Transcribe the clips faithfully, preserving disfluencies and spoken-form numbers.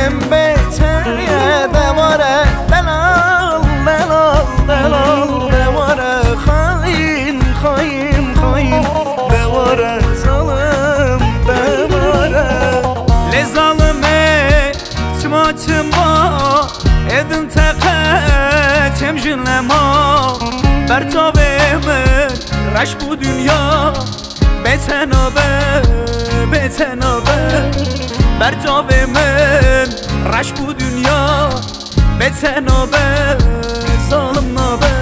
Em bê çeye deware, delal, delal, delal, deware, xayin, xayin, xayin, deware, zalim, deware. Lê zalimê, çima, çima, êdin teqe, çem jin lema, ber çavê min, reş bû dinya. Bê te nabe, bê te nabe, ber çavê min reş bû dinya. Bê te nabe, zalim nabe.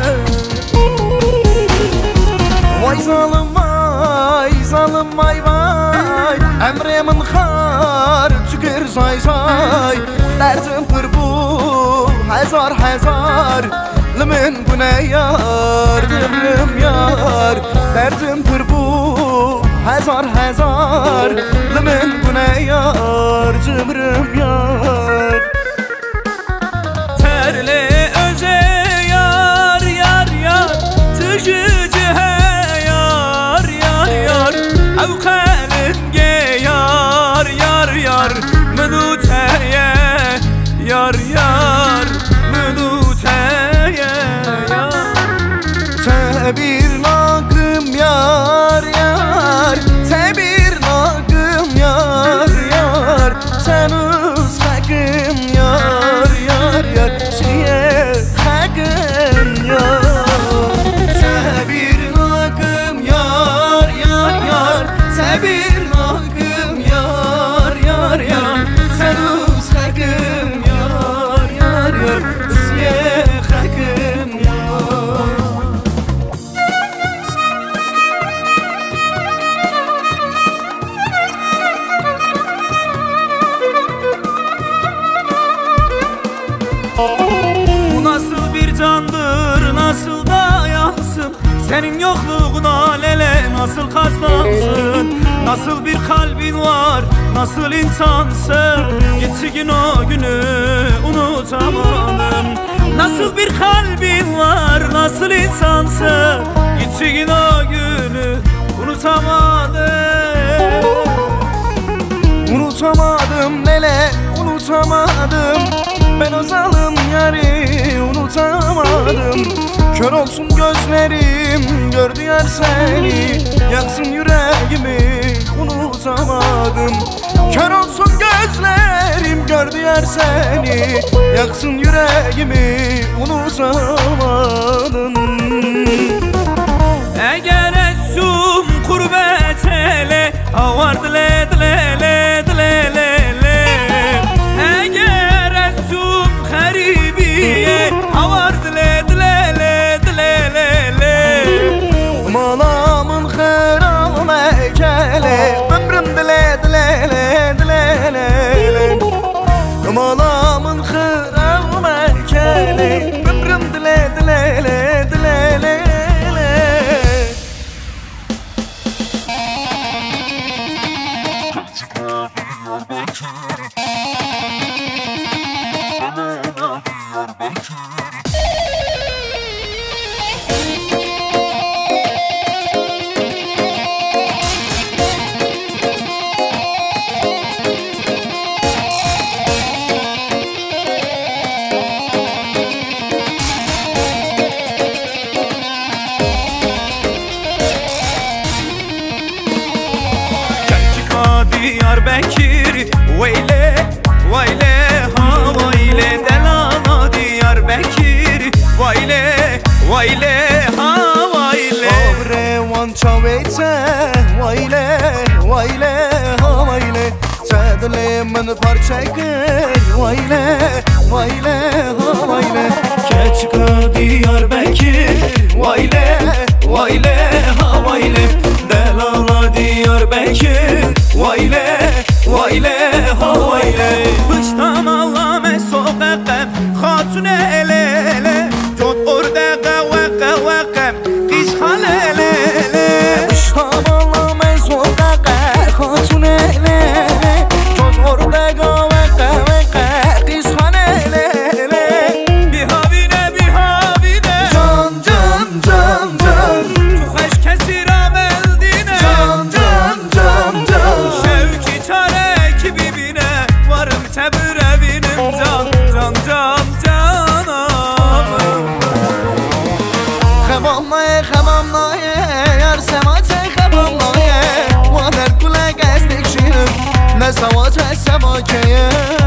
Vay zalim vay, zalim vay vay. Emrê min xar çikir zay zay. Derdim pir bû hezar hezar. Li min bûne yar, cibrim yar. Derdim pir bû hezar hezar. Li min bûne yar, cibrim yar. Terlê özê yar, yar, yar. Tu ji cihê yar, yar, yar. Ew qelingê yar, yar, yar. Min û te ye. Yar, yar, min û te ye, yar. Te bîr nakim, yar, yar, te bîr nakim, yar, yar. Te nûz xekim, yar, yar, yar. Şiyê xekim, yar. Te bîr nakim, yar, yar, yar. Te bîr nakim. Kim yar, yar, yar, serûz xekim yar, yar, yar, diziyê xekim yar. Bu nasıl bir candır, nasıl dayansın? Senin yokluğuna lele nasıl katlansın? Nasıl bir kalbin var, nasıl insansın? Gittiğin o günü unutamadım. Nasıl bir kalbin var, nasıl insansın? Gittiğin o günü unutamadım. Unutamadım lele, unutamadım. Ben o zalim yari unutamadım. Kör olsun gözlerim, gördü yar seni. Yaksın yüreğimi, unutamadım. Kör olsun gözlerim, gördü yar seni. Yaksın yüreğimi, unutamadım. Eger ez çûm qurbet ele, awar dile, dile, le, dile, le, le. Eger ez çûm xerîbiyê, awar dile, dile, le, dile, le, le. Mala min xirab mekele, bimrim dile, dile, le, dile, le, le. Mala min xirab mekele, bimrim dile, dile, le, dile, le, le. Keçika Diyarbekir, weyle, weyle, ha weyle, delala Diyarbekir, weyle, weyle, ha weyle. Abre wan çawê te, weyle, weyle, ha weyle. Te dilê min parçe kir, weyle, weyle, ha weyle. Keçika Diyarbekir, weyle, weyle, ha weyle. Delala Diyarbekir, weyle, weyle, ha weyle. Pişta mala me soqeqe, xatune ele ele. Cot orde qewe qewe qe. Qîz xale lê lê. Pişta mala me zor qe qe, xatune lê lê. Cot orde qewe qewe qe, qîz xale lê lê. Bihavîne, bihavîne. Can, can, can, can. Tu xweş kesî ra meldîne. Can, can, can, can. Şewkî çarekî bibîne. Warim te birevî. Can, can, can, canım. Xebam nayê, xebam nayê, yar sema çey xebam nayê. Wa der kulek ez têk şîrim, ne sawa çey sema keye.